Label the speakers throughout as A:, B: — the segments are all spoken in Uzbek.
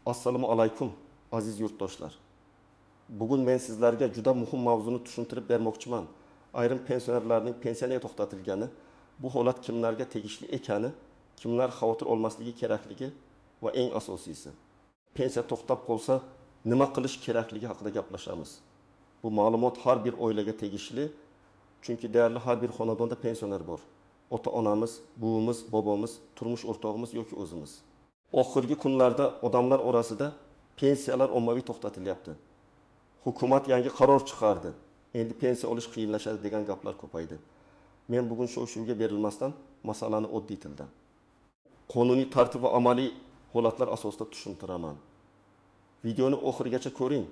A: Assalomu alaykum, aziz yurtdoshlar. Bugun men sizlarga juda muhim mavzuni tushuntirib bermoqchiman. Ayrim pensionerlarning pensiya to'xtatilgani, bu holat kimlarga tegishli ekani, kimlar xavotir olmasligi kerakligi va eng asosiysi, pensiya to'xtab qolsa nima qilish kerakligi haqida gaplashamiz. Bu ma'lumot har bir oilaga tegishli, chunki deyarli har bir xonadonda pensioner bor. Ota-onamiz, buvimiz, bobomiz, turmush o'rtog'imiz yoki o'zimiz. Oxirgi kunlarda odamlar orasida pensiyalar ommaviy to'xtatilyapti. Hukumat yangi qaror chiqardi. Endi pensiya olish qiyinlashadi degan gaplar ko'paydi. Men bugun shov-shuvga berilmasdan masalani oddiy tilda, qonuniy tartib va amaliy holatlar asosida tushuntiraman. Videoni oxirigacha ko'ring,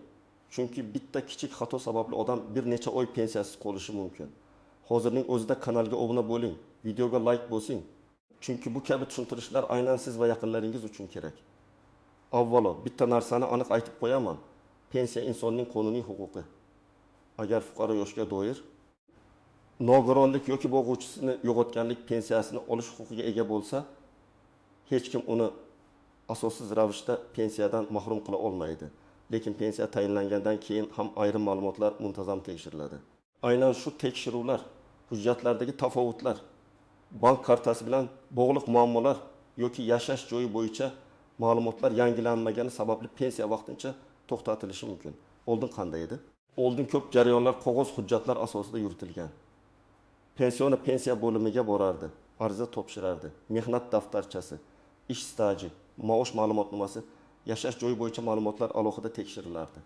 A: chunki bitta kichik xato sababli odam bir necha oy pensiyasiz qolishi mumkin. Hozirning o'zida kanalga obuna bo'ling, videoga like bosing. Chunki bu kabi tushuntirishlar aynan siz va yaqinlaringiz uchun kerak. Avvalo bitta narsani aniq aytib qo'yaman. Pensiya insonning qonuniy huquqi. Agar fuqaro yoshga doir nogironlik yoki bo'g'uvchisini yo'qotganlik pensiyasini olish huquqiga ega bo'lsa, hech kim uni asossiz ravishda pensiyadan mahrum qila olmaydi. Lekin pensiya tayinlangandan keyin ham ayrim ma'lumotlar muntazam tekshiriladi. Aynan shu tekshiruvlar, hujjatlardagi tafovutlar, bank kartasi bilan bog'liq muammolar yoki yashash joyi bo'yicha ma'lumotlar yangilanmagani sababli pensiya vaqtincha to'xtatilishi mumkin. Oldin qanday edi? Oldin ko'p jarayonlar qog'oz hujjatlar asosida yuritilgan. Pensioner pensiya bo'limiga borardi, ariza topshirardi, mehnat daftarchasi, ish staji, maosh ma'lumotnomasi, yashash joyi bo'yicha ma'lumotlar alohida tekshirilardi.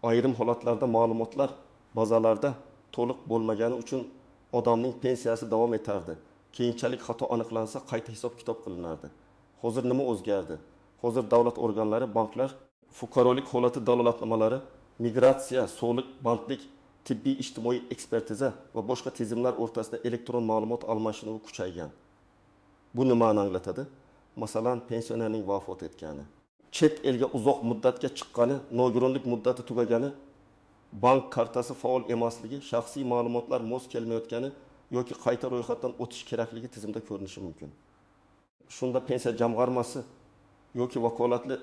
A: Ayrim holatlarda ma'lumotlar bazalarda to'liq bo'lmagani uchun odamning pensiyasi davom etardi. Keyinchalik xato aniqlansa qayta hisob-kitob qilinardi. Hozir nima o'zgardi? Hozir davlat organlari, banklar fuqarolik holati dalolatnomalari, migratsiya, sog'liq, bandlik, tibbiy ijtimoiy ekspertiza va boshqa tizimlar o'rtasida elektron ma'lumot almashinuvi kuchaygan. Bu nimani anglatadi? Masalan, pensionerning vafot etgani, chet elga uzoq muddatga chiqqani, nogironlik muddati tugagani, bank kartasi faol emasligi, shaxsiy ma'lumotlar mos kelmayotgani yoki qayta ro'yxatdan o'tish kerakligi tizimda ko'rinishi mumkin. Shunda pensiya jamg'armasi yoki vakolatli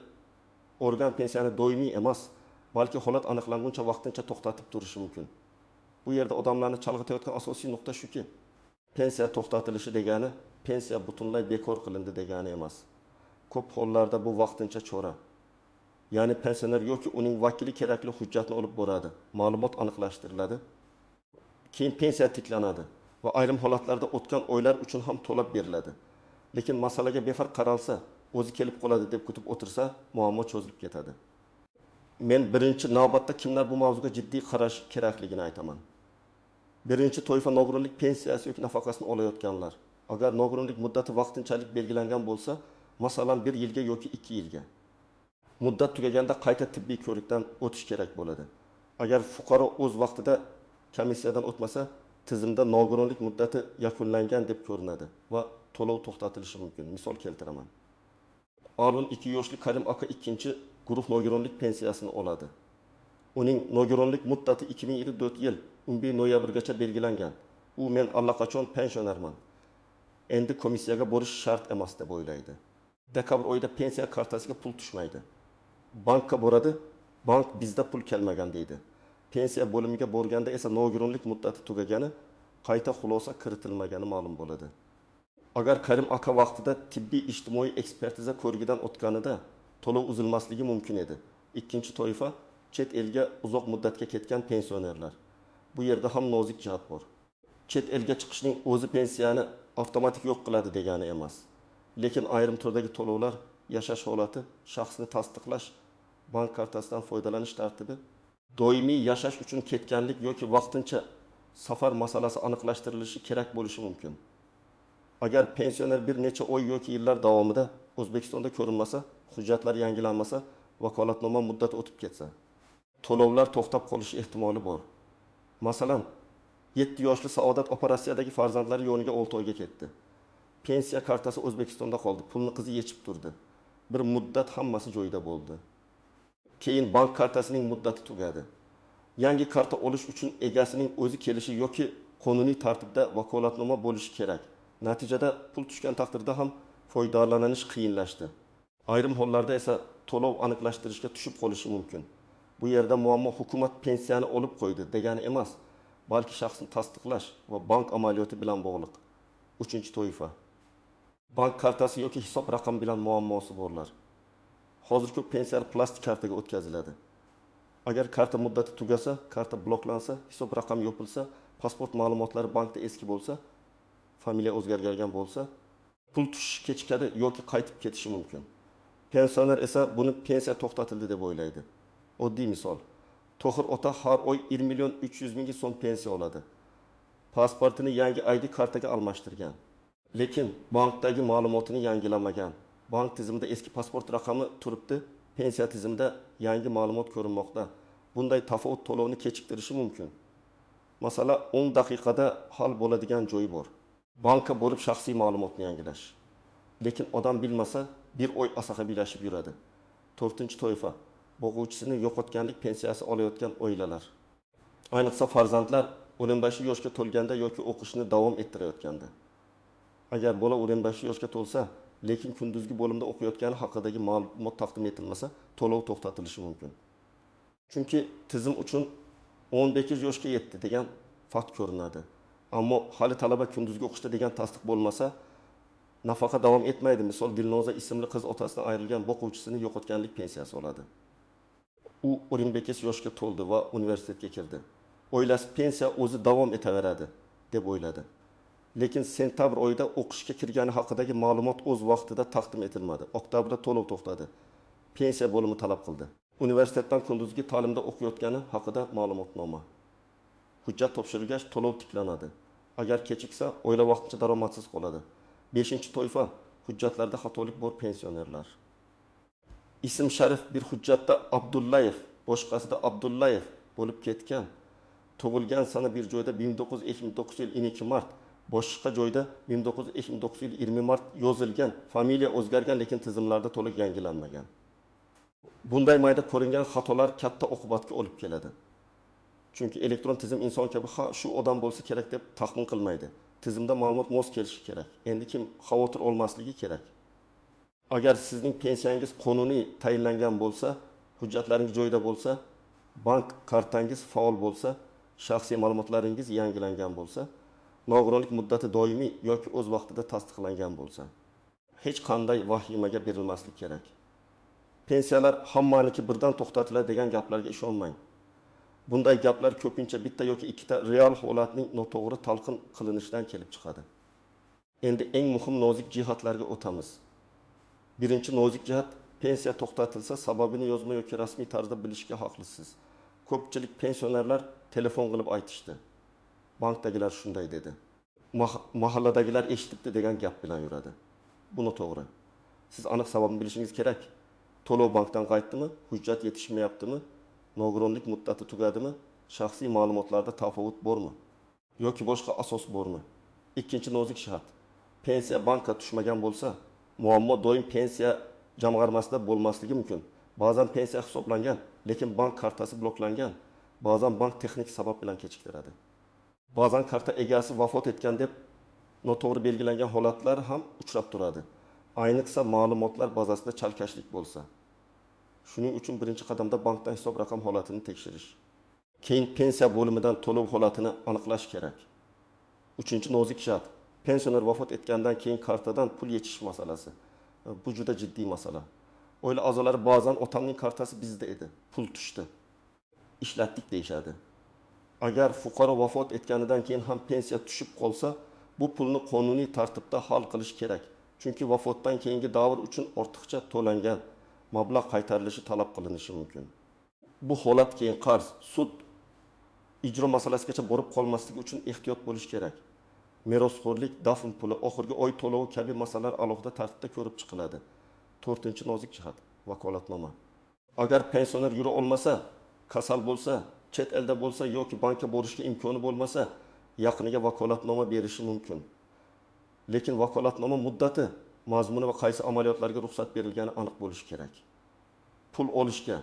A: organ pensiyani doimiy emas, balki holat aniqlanguncha vaqtincha to'xtatib turishi mumkin. Bu yerda odamlarni chalg'itayotgan asosiy nuqta shuki, pensiya to'xtatilishi degani pensiya butunlay bekor qilindi degani emas. Ko'p hollarda bu vaqtincha chora. Ya'ni pensioner yoki uning vakili kerakli hujjatni olib boradi, ma'lumot aniqlashtiriladi, keyin pensiya tiklanadi va ayrim holatlarda o'tgan oylar uchun ham to'lab beriladi. Lekin masalaga befarq qaralsa, o'zi kelib qoladi deb kutib o'tirsa, muammo cho'zilib ketadi. Men birinchi navbatda kimlar bu mavzuga jiddiy qarash kerakligini aytaman. Birinchi toifa nogironlik pensiyasi yoki nafaqasini olayotganlar. Agar nogironlik muddati vaqtinchalik belgilangan bo'lsa, masalan 1 yilga yoki 2 yilga. Muddat tugaganda qayta tibbiy ko'rikdan o'tish kerak bo'ladi. Agar fuqaro o'z vaqtida komissiyadan o'tmasa, tizimda nogironlik muddati yakunlangan deb ko'rinadi va to'lov to'xtatilishi mumkin. Misol keltiraman. 52 yoshli Karim aka ikkinchi guruh nogironlik pensiyasini oladi. Uning nogironlik muddati 2024 yil 11 noyabrgacha belgilangan. U men allaqachon pensionerman. Endi komissiyaga borish shart emas deb o'ylaydi. Dekabr oyida pensiya kartasiga pul tushmaydi. Bankka boradi, bank bizda pul kelmagan deydi. Pensiya bo'limiga borganda esa nogironlik muddati tugagani, qayta xulosa kiritilmagani ma'lum bo'ladi. Agar Karim aka vaqtida tibbiy ijtimoiy ekspertiza ko'rigidan o'tganida to'lov uzilmasligi mumkin edi. Ikkinchi toifa chet elga uzoq muddatga ketgan pensionerlar. Bu yerda ham nozik jihat bor. Chet elga chiqishning o'zi pensiyani avtomatik yo'q qiladi degani emas. Lekin ayrim turdagi to'lovlar, yashash holati, shaxsni tasdiqlash, bank kartasidan foydalanish tartibi, doimiy yashash uchun ketganlik yoki vaqtincha safar masalasi aniqlashtirilishi kerak bo'lishi mumkin. Agar pensioner bir necha oy yoki yillar davomida O'zbekistonda ko'rinmasa, hujjatlar yangilanmasa, vakolatnoma muddati o'tib ketsa, to'lovlar to'xtab qolishi ehtimoli bor. Masalan, 7 yoshli Saodat opa Rossiyadagi farzandlari yoniga 6 oyga ketdi. Pensiya kartasi O'zbekistonda qoldi, pulni qizi yechib turdi. Bir muddat hammasi joyida bo'ldi. Keyin bank kartasining muddati tugadi. Yangi karta olish uchun egasining o'zi kelishi yoki qonuniy tartibda vakolatnoma bo'lishi kerak. Natijada pul tushgan taqdirda ham foydalanish qiyinlashdi. Ayrim hollarda esa to'lov aniqlashtirishga tushib qolishi mumkin. Bu yerda muammo hukumat pensiyani olib qo'ydi degani emas, balki shaxsni tasdiqlash va bank amaliyoti bilan bog'liq. Uchinchi toifa. Bank kartasi yoki hisob raqami bilan muammosi borlar. Hozir ko'p pensiyalar plastik kartaga o'tkaziladi. Agar karta muddati tugasa, karta bloklansa, hisob raqami yopilsa, pasport ma'lumotlari bankda eski bo'lsa, familiya o'zgargan bo'lsa, pul tushishi kechikadi yoki qaytib ketishi mumkin. Pensioner esa buni pensiya to'xtatildi deb o'ylaydi. Oddiy misol. Tohir ota har oy 1 million 300 ming so'm pensiya oladi. Pasportini yangi ID kartaga almashtirgan. Lekin bankdagi ma'lumotini yangilamagan. Bank tizimida eski pasport raqami turibdi, pensiya tizimida yangi ma'lumot ko'rinmoqda. Bunday tafovut to'lovni kechiktirishi mumkin. Masala 10 daqiqada hal bo'ladigan joyi bor. Bankka borib shaxsiy ma'lumotni yangilash. Lekin odam bilmasa bir oy asabiylashib yuradi. To'rtinchi toifa. Boquvchisini yo'qotganlik pensiyasi olayotgan oilalar. Ayniqsa farzandlar 15 yoshga to'lganda yoki o'qishni davom ettirayotganda. Agar bola 15 yoshga to'lsa, lekin kunduzgi bo'limda o'qiyotgani haqidagi ma'lumot taqdim etilmasa, to'lov to'xtatilishi mumkin. Chunki tizim uchun 18 yoshga yetdi degan fakt ko'rinadi. Ammo hali talaba kunduzgi o'qishda degan tasdiq bo'lmasa, nafaqa davom etmaydi. Misol, Dilnoza ismli qiz otasidan ayrilgan boquvchisini yo'qotganlik pensiyasi oladi. U 18 yoshga to'ldi va universitetga kirdi. Oilasi pensiya o'zi davom etaveradi deb o'yladi. Lekin sentabr oyida o'qishga kirgani haqidagi ma'lumot o'z vaqtida taqdim etilmadi. Oktabrda to'lov to'xtadi. Pensiya bo'limi talab qildi. Universitetdan kunduzgi ta'limda o'qiyotgani haqida ma'lumotnoma. Hujjat topshirilgach to'lov tiklanadi. Agar kechiksa, oila vaqtincha daromadsiz qoladi. 5-toifa hujjatlarda xatolik bor pensionerlar. Ism sharif bir hujjatda Abdullayev, boshqasida Abdullayev bo'lib ketgan. Tug'ilgan sana bir joyda 1979 yil 2 mart, boshqa joyda 1979 yil 20 mart yozilgan. Familiya o'zgargan, lekin tizimlarda to'liq yangilanmagan. Bunday mayda ko'ringan xatolar katta oqibatga olib keladi. Chunki elektron tizim inson kabi ha shu odam bo'lsa kerak deb taxmin qilmaydi. Tizimda ma'lumot mos kelishi kerak. Endi kim xavotir olmasligi kerak. Agar sizning pensiyangiz qonuniy tayinlangan bo'lsa, hujjatlaringiz joyida bo'lsa, bank kartangiz faol bo'lsa, shaxsiy ma'lumotlaringiz yangilangan bo'lsa, nogironlik muddati doimiy yoki o'z vaqtida tasdiqlangan bo'lsa, hech qanday vahimaga berilmaslik kerak. Pensiyalar hammaniki birdan to'xtatiladi degan gaplarga ishonmang. Bunday gaplar ko'pincha bitta yoki ikkita real holatning noto'g'ri talqin qilinishidan kelib chiqadi. Endi eng muhim nozik jihatlarga o'tamiz. Birinchi nozik jihat, pensiya to'xtatilsa sababini yozma yoki rasmiy tarzda bilishga haqlisiz. Ko'pchilik pensionerlar telefon qilib aytishdi. Bankdagilar shunday dedi. Mahalladagilar eshitibdi degan gap bilan yuradi. Bu noto'g'ri. Siz aniq sababini bilishingiz kerak. To'lov bankdan qaytdimi? Hujjat yetishmayaptimi? Nogironlik muddati tugadimi? Shaxsiy ma'lumotlarda tafovut bormi? Yoki boshqa asos bormi? Ikkinchi nozik jihat. Pensiya bankka tushmagan bo'lsa, muammo doim pensiya jamg'armasida bo'lmasligi mumkin. Ba'zan pensiya hisoblangan, lekin bank kartasi bloklangan. Ba'zan bank texnik sabab bilan kechiktiradi. Ba'zan karta egasi vafot etgan deb noto'g'ri belgilangan holatlar ham uchrab turadi. Ayniqsa ma'lumotlar bazasida chalkashlik bo'lsa. Shuning uchun birinchi qadamda bankdan hisob raqam holatini tekshirish. Keyin pensiya bo'limidan to'lov holatini aniqlash kerak. Uchinchi nozik jihat. Pensioner vafot etgandan keyin kartadan pul yechish masalasi. Bu juda jiddiy masala. Oila a'zolari ba'zan otamning kartasi bizda edi, pul tushdi, ishlatdik deyishadi. Agar fuqaro vafot etganidan keyin ham pensiya tushib qolsa, bu pulni qonuniy tartibda hal qilish kerak. Chunki vafotdan keyingi davr uchun ortiqcha to'langan mablag' qaytarilishi talab qilinishi mumkin. Bu holat keyin qarz, sud ijro masalasigacha borib qolmasligi uchun ehtiyot bo'lish kerak. Merosxo'rlik, dafn puli, oxirgi oy to'lovi kabi masalalar alohida tartibda ko'rib chiqiladi. To'rtinchi nozik jihat, vakolatnoma. Agar pensioner yura olmasa, kasal bo'lsa, chet elda bo'lsa yoki bankka borishga imkoni bo'lmasa, yaqiniga vakolatnoma berishi mumkin. Lekin vakolatnoma muddati, mazmuni va qaysi amaliyotlarga ruxsat berilgani aniq bo'lishi kerak. Pul olishga,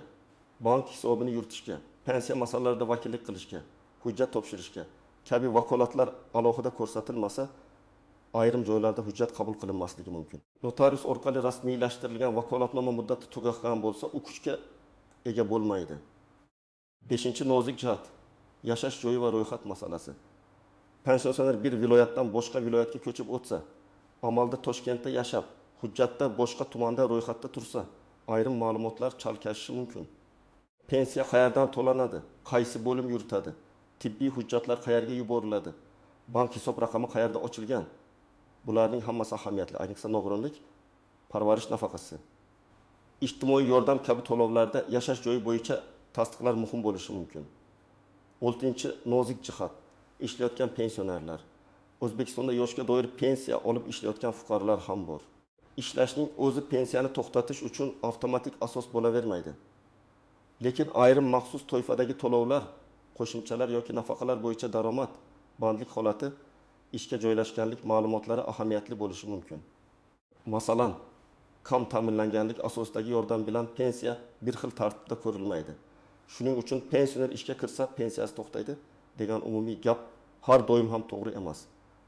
A: bank hisobini yuritishga, pensiya masalalarida vakillik qilishga, hujjat topshirishga kabi vakolatlar alohida ko'rsatilmasa, Ayrim joylarda hujjat qabul qilinmasligi mumkin. Notarius orqali rasmiylashtirilgan vakolatnoma muddati tugagan bo'lsa, u kuchga ega bo'lmaydi. Beshinchi nozik jihat: yashash joyi va ro'yxat masalasi. Pensioner bir viloyatdan boshqa viloyatga ko'chib o'tsa, amalda Toshkentda yashab, hujjatda boshqa tumanda ro'yxatda tursa, ayrim ma'lumotlar chalkashishi mumkin. Pensiya qayerdan to'lanadi, qaysi bo'lim yuritadi, tibbiy hujjatlar qayerga yuboriladi, bank hisob raqami qayerda ochilgan? Bularning hammasi ahamiyatli, ayniqsa nogironlik, parvarish nafaqasi, ijtimoiy yordam kabi to'lovlarda yashash joyi bo'yicha tasdiqlar muhim bo'lishi mumkin. Oltinchi nozik jihat: ishlayotgan pensionerlar. O'zbekistonda yoshga doir pensiya olib ishlayotgan fuqarolar ham bor. Ishlashning o'zi pensiyani to'xtatish uchun avtomatik asos bo'lavermaydi. Lekin ayrim maxsus toifadagi to'lovlar, qo'shimchalar yoki nafaqalar bo'yicha daromad, bandlik holati, ishga joylashganlik ma'lumotlari ahamiyatli bo'lishi mumkin. Masalan, kam ta'minlanganlik asosidagi yordam bilan pensiya bir xil tartibda ko'rilmaydi. Shuning uchun pensioner ishga kirsa pensiyasi to'xtaydi degan umumiy gap har doim ham to'g'ri emas.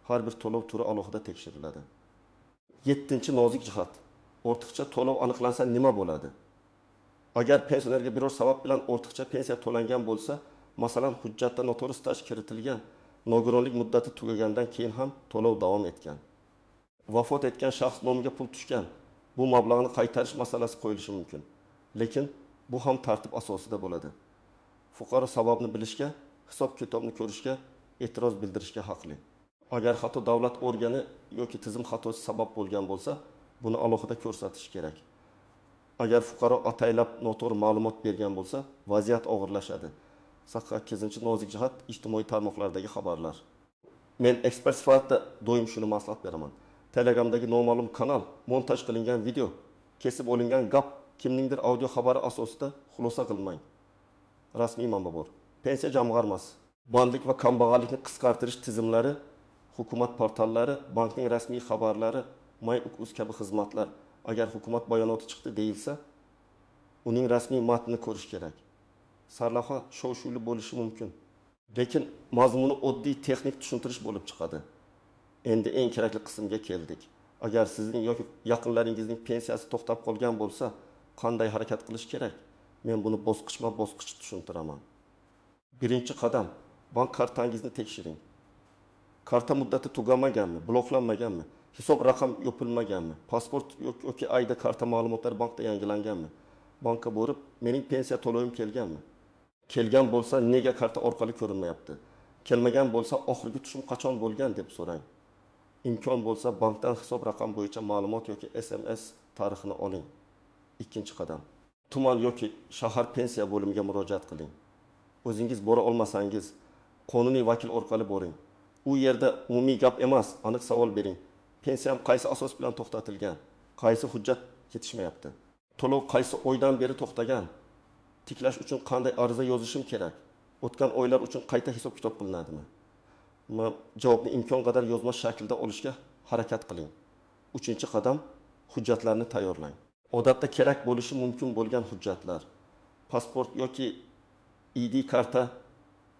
A: Har bir to'lov turi alohida tekshiriladi. Yettinchi nozik jihat: ortiqcha to'lov aniqlansa nima bo'ladi? Agar pensionerga biror sabab bilan ortiqcha pensiya to'langan bo'lsa, masalan, hujjatda noto'g'ri staj kiritilgan, nogironlik muddati tugagandan keyin ham to'lov davom etgan, vafot etgan shaxs nomiga pul tushgan, bu mablag'ni qaytarish masalasi qo'yilishi mumkin. Lekin bu ham tartib asosida bo'ladi. Fuqaro sababni bilishga, hisob-kitobni ko'rishga, e'tiroz bildirishga haqli. Agar xato davlat organi yoki tizim xatosi sabab bo'lgan bo'lsa, buni alohida ko'rsatish kerak. Agar fuqaro ataylab noto'g'ri ma'lumot bergan bo'lsa, vaziyat og'irlashadi. Sakkizinchi nozik jihat: ijtimoiy tarmoqlardagi xabarlar. Men ekspert sifatida doim shuni maslahat beraman. Telegramdagi noma'lum kanal, montaj qilingan video, kesib olingan gap, kimningdir audio xabari asosida xulosa qilmang. Rasmiy manba bor. Pensiya jamg'armasi, bandlik va kambag'allikni qisqartirish tizimlari, hukumat portallari, bankning rasmiy xabarlari, My.uz kabi xizmatlar. Agar hukumat bayonoti chiqdi deyilsa, uning rasmiy matnini ko'rish kerak. Sarlavha shov-shuvli bo'lishi mumkin, lekin mazmuni oddiy texnik tushuntirish bo'lib chiqadi. Endi eng kerakli qismga keldik. Agar sizning yoki yaqinlaringizning pensiyasi to'xtab qolgan bo'lsa, qanday harakat qilish kerak? Men buni bosqichma-bosqich tushuntiraman. Birinchi qadam: bank kartangizni tekshiring. Karta muddati tugamaganmi, bloklanmaganmi, hisob raqam yopilmaganmi, pasport yoki ID karta ma'lumotlari bankda yangilanganmi? Bankka borib, mening pensiya to'lovim kelganmi? Kelgan bo'lsa, nega karta orqali ko'rinmayapti? Kelmagan bo'lsa, oxirgi tushum qachon bo'lgan deb so'rang. Imkon bo'lsa, bankdan hisob raqam bo'yicha ma'lumot yoki SMS tarixini oling. Ikkinchi qadam: tuman yoki shahar pensiya bo'limiga murojaat qiling. O'zingiz bora olmasangiz, qonuniy vakil orqali boring. U yerda umumiy gap emas, aniq savol bering. Pensiyam qaysi asos bilan to'xtatilgan? Qaysi hujjat yetishmayapti? To'lov qaysi oydan beri to'xtagan? Tiklash uchun qanday ariza yozishim kerak? O'tgan oylar uchun qayta hisob-kitob qilinadimi? Javobni imkon qadar yozma shaklda olishga harakat qiling. Uchinchi qadam: hujjatlarni tayyorlang. Odatda kerak bo'lishi mumkin bo'lgan hujjatlar: pasport yoki ID karta,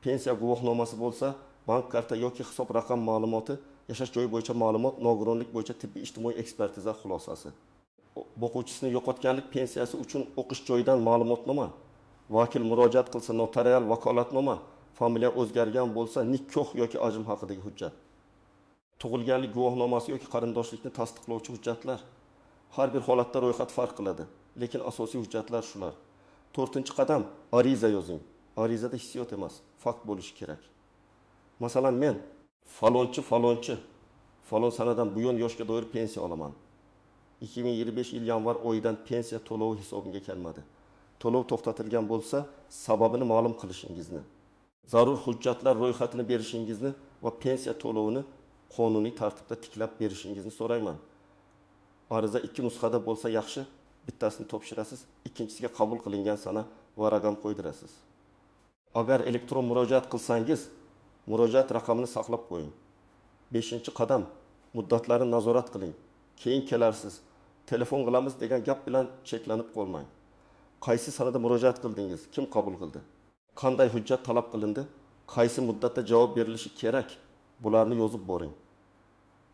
A: pensiya guvohnomasi bo'lsa, bank karta yoki hisob raqam ma'lumoti, yashash joyi bo'yicha ma'lumot, nogironlik bo'yicha tibbiy ijtimoiy ekspertiza xulosasi. Boquvchisini yo'qotganlik pensiyasi uchun o'qish joyidan ma'lumotnoma, vakil murojaat qilsa notarial vakolatnoma, familiya o'zgargan bo'lsa nikoh yoki ajrim haqidagi hujjat, tug'ilganlik guvohnomasi yoki qarindoshlikni tasdiqlovchi hujjatlar. Har bir holatda ro'yxat farq qiladi, lekin asosiy hujjatlar shular. To'rtinchi qadam: ariza yozing. Arizada hissiyot emas, fakt bo'lishi kerak. Masalan, men falonchi falonchi falon sanadan buyon yoshga doir pensiya olaman. 2025 yil yanvar oyidan pensiya to'lovi hisobimga kelmadi. To'lov to'xtatilgan bo'lsa, sababini ma'lum qilishingizni, zarur hujjatlar ro'yxatini berishingizni va pensiya to'lovini qonuniy tartibda tiklab berishingizni so'rayman. Ariza 2 nusxada bo'lsa yaxshi, bittasini topshirasiz, ikkinchisiga qabul qilingan sana va raqam qo'ydirasiz. Agar elektron murojaat qilsangiz, murojaat raqamini saqlab qo'ying. 5-qadam, muddatlarni nazorat qiling. Keyin kelarsiz, telefon qilamiz degan gap bilan cheklanib qolmang. Qaysi sanada murojaat qildingiz, kim qabul qildi, qanday hujjat talab qilindi, qaysi muddatda javob berilishi kerak, bularni yozib boring.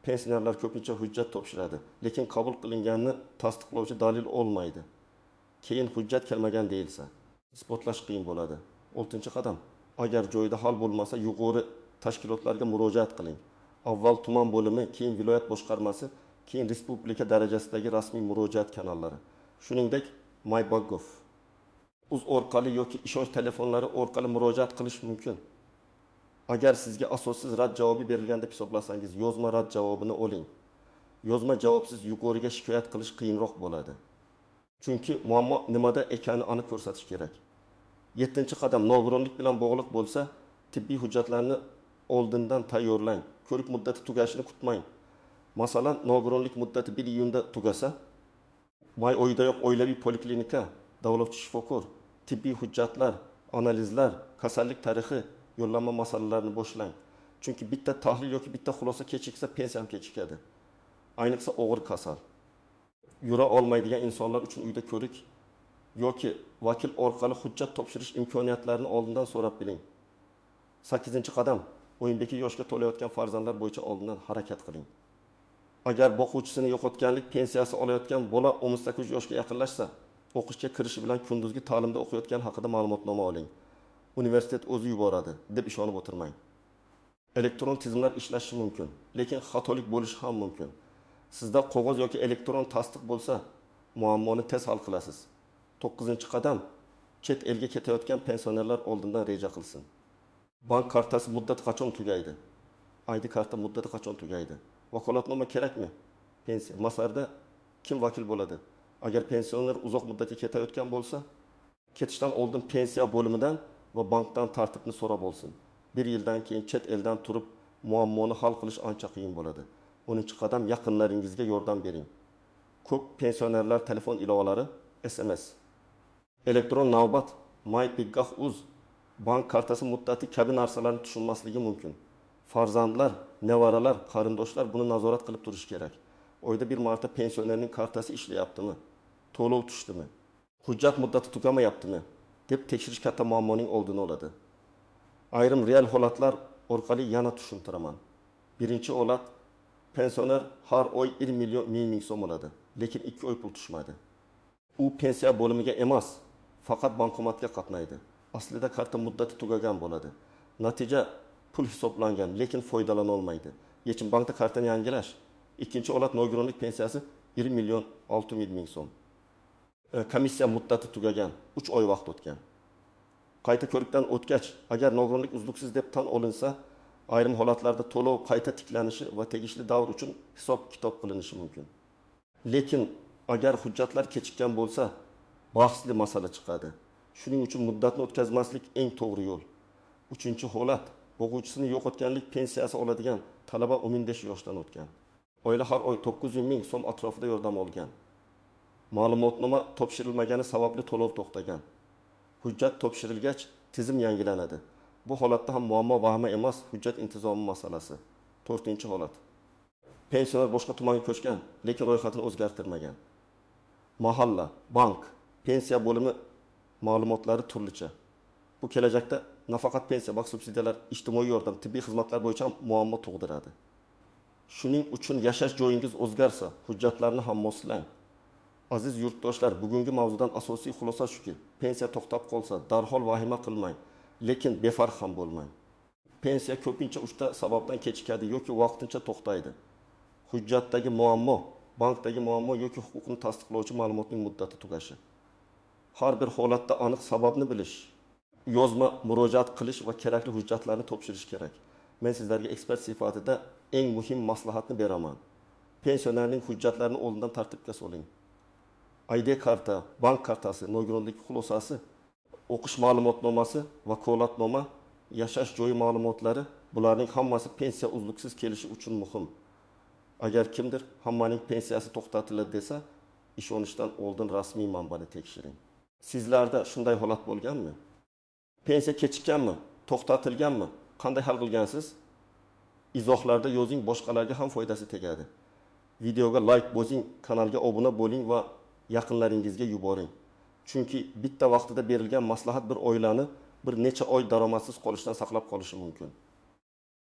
A: Pensionerlar ko'pincha hujjat topshiradi, lekin qabul qilinganini tasdiqlovchi dalil olmaydi. Keyin hujjat kelmagan deyilsa, isbotlash qiyin bo'ladi. Oltinchi qadam. Agar joyida hal bo'lmasa, yuqori tashkilotlarga murojaat qiling. Avval tuman bo'limi, keyin viloyat boshqarmasi, keyin respublika darajasidagi rasmiy murojaat kanallari. Shuningdek, MyBaggov. Uz orqali yoki ishonch telefonlari orqali murojaat qilish mumkin. Agar sizga asossiz rad javobi berilgan deb hisoblasangiz, yozma rad javobini oling. Yozma javobsiz yuqoriga shikoyat qilish qiyinroq bo'ladi. Chunki muammo nimada ekanini aniq ko'rsatish kerak. Yettinchi qadam. Nogironlik bilan bog'liq bo'lsa, tibbiy hujjatlarni oldindan tayyorlang. Ko'rik muddati tugashini kutmang. Masalan, nogironlik muddati 1 iyunda tugasa, may oyidayoq oilaviy poliklinika, davolovchi shifokor, tibbiy hujjatlar, analizlar, kasallik tarixi, yo'llanma masalalarini boshlang. Chunki bitta tahlil yoki bitta xulosa kechiksa, pensiya ham kechikadi. Ayniqsa og'ir kasal. Yura olmaydigan insonlar uchun uyda ko'rik yoki vakil orqali hujjat topshirish imkoniyatlarini oldindan so'rab biling. 8-qadam. 12 yoshga to'layotgan farzandlar bo'yicha oldindan harakat qiling. Agar boquvchisini yo'qotganlik pensiyasi olayotgan bola 18 yoshga yaqinlashsa, o'qishga kirishi bilan kunduzgi ta'limda o'qiyotgan haqida ma'lumotnoma oling. Universitet o'zi yuboradi deb ishonib o'tirmang. Elektron tizimlar ishlashi mumkin, lekin xatolik bo'lishi ham mumkin. Sizda qog'oz yoki elektron tasdiq bo'lsa, muammoni tez hal qilasiz. 9-qadam. Chet elga ketayotgan pensionerlar oldindan reja qilsin. Bank kartasi muddati qachon tugaydi? ID karta muddati qachon tugaydi? Vakolatnoma kerakmi? Pensiya masalada kim vakil bo'ladi? Agar pensioner uzoq muddatga ketayotgan bo'lsa, ketishdan oldin pensiya bo'limidan va bankdan tartibni so'rab olsin. Bir yildan keyin chet eldan turib muammoni hal qilish ancha qiyin bo'ladi. 10-qadam. Yaqinlaringizga yordam bering. Ko'p pensionerlar telefon ilovalari, SMS, elektron navbat, MyPiggah.uz, bank kartasi muddati kabi narsalarni tushunmasligi mumkin. Farzandlar, nevaralar, qarindoshlar buni nazorat qilib turishi kerak. Oyda bir marta pensionerning kartasi ishlayaptimi? To'lov tushdimi? Hujjat muddati tugamayaptimi? Deb tekshirish katta muammoning oldini oladi. Ayrim real holatlar orqali yana tushuntiraman. Birinchi holat, pensioner har oy 1 million 1000 ming so'm oladi, lekin 2 oy pul tushmadi. U pensiya bo'limiga emas, faqat bankomatga qatnaydi. Aslida karta muddati tugagan bo'ladi. Natija pul hisoblangan, lekin foydalana olmaydi. Yechim bankda kartani yangilash. Ikkinchi holat, nogironlik pensiyasi 1 million 600 ming so'm. Komissiya muddati tugagan, 3 oy vaqt o'tgan. Qayta ko'rikdan o'tgach, agar nogironlik uzluksiz deb tan olinsa, ayrim holatlarda to'lov qayta tiklanishi va tegishli davr uchun hisob-kitob qilinishi mumkin. Lekin agar hujjatlar kechikkan bo'lsa, bahsli masala chiqadi. Shuning uchun muddatni o'tkazmaslik eng to'g'ri yo'l. Uchinchi holat, o'quvchisini yo'qotganlik pensiyasi oladigan talaba 15 yoshdan o'tgan. Oila har oy 900 ming so'm atrofida yordam olgan. Ma'lumotnoma topshirilmagani sababli to'lov to'xtagan. Hujjat topshirilgach, tizim yangilanadi. Bu holatda ham muammo vahima emas, hujjat intizomi masalasi. 4-holat. Pensioner boshqa tumanga ko'chgan, lekin ro'yxatini o'zgartirmagan. Mahalla, bank, pensiya bo'limi ma'lumotlari turlicha. Bu kelajakda nafaqat pensiya, balki subsidiyalar, ijtimoiy yordam, tibbiy xizmatlar bo'yicha ham muammo tug'diradi. Shuning uchun yashash joyingiz o'zgarsa, hujjatlarni ham moslang. Aziz yurtdoshlar, bugungi mavzudan asosiy xulosa shuki, pensiya to'xtab qolsa, darhol vahima qilmang, lekin befarq ham bo'lmang. Pensiya ko'pincha 3 ta sababdan kechikadi yoki vaqtincha to'xtaydi. Hujjatdagi muammo, bankdagi muammo yoki huquqni tasdiqlovchi ma'lumotning muddati tugashi. Har bir holatda aniq sababni bilish, yozma murojaat qilish va kerakli hujjatlarni topshirish kerak. Men sizlarga ekspert sifatida eng muhim maslahatni beraman. Pensionerning hujjatlarini oldindan tartibga soling. ID karta, bank kartasi, nogironlik xulosasi, o'qish ma'lumotnomasi, vakolatnoma, yashash joyi ma'lumotlari, bularning hammasi pensiya uzluksiz kelishi uchun muhim. Agar kimdir hammaning pensiyasi to'xtatiladi desa, ishonishdan oldin rasmiy manbani tekshiring. Sizlarda shunday holat bo'lganmi? Pensiya kechikkanmi? To'xtatilganmi? Qanday hal qilgansiz? Izohlarda yozing, boshqalarga ham foydasi tegadi. Videoga like bosing, kanalga obuna bo'ling va yaqinlaringizga yuboring. Chunki bitta vaqtida berilgan maslahat bir oilani bir necha oy daromadsiz qolishdan saqlab qolishi mumkin.